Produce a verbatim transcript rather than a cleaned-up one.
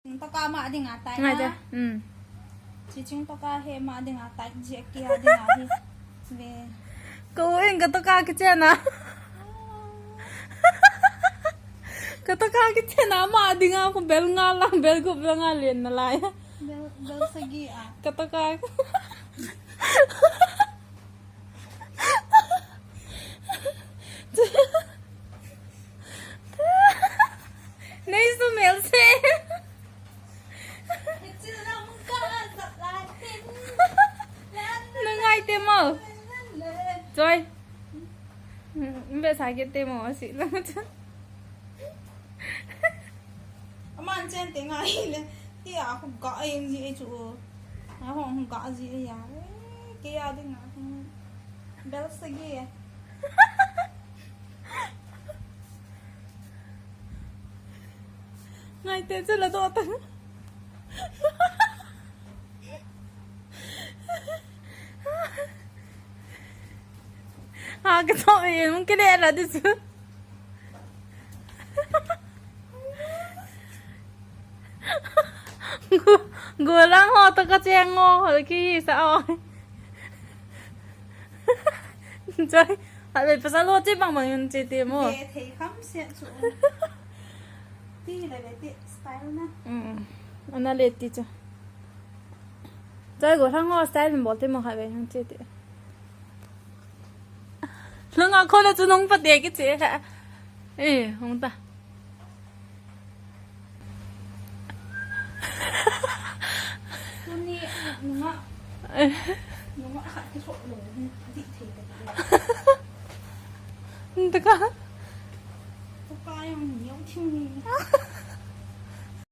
Toka ma dinga tai. Ngai na. Te. Hmm. Chiching toka he ma dinga tai, ji kia dinga hi. Ve. Ko eng ka toka kichena. Ka toka kichena ma dinga ko bel nga la, bel ko bel nga len na lai. Bel, bel sagi a. Ka toka. Nei sumel se. Nangai te mo. Joy. Mbe sa ke te mo si. Aman chen te ngai le. Ti a khu ga em ji e chu. A hong ga ji e ya. Ke ya dinga. Bel sagi. Ngai te chu la do ta. Ha, ka to e, mun ke le la du chu. Gu, gu lang ho to ka cheng ngo, ho ki sa o. Choi, ha le pasal ho che bang bang yun che te mo. Ke thei kham se chu. Ti le le ti style na. Mm. Ana le ti chu. Choi, gu lang ho style bol te mo ha ve yun che te. Langa khole chu nung pate kiche ha. Eh, hung ta. Tuni nunga, nunga khat kithoh lou, di thei ta. Taka. Taka yang niau thing ni.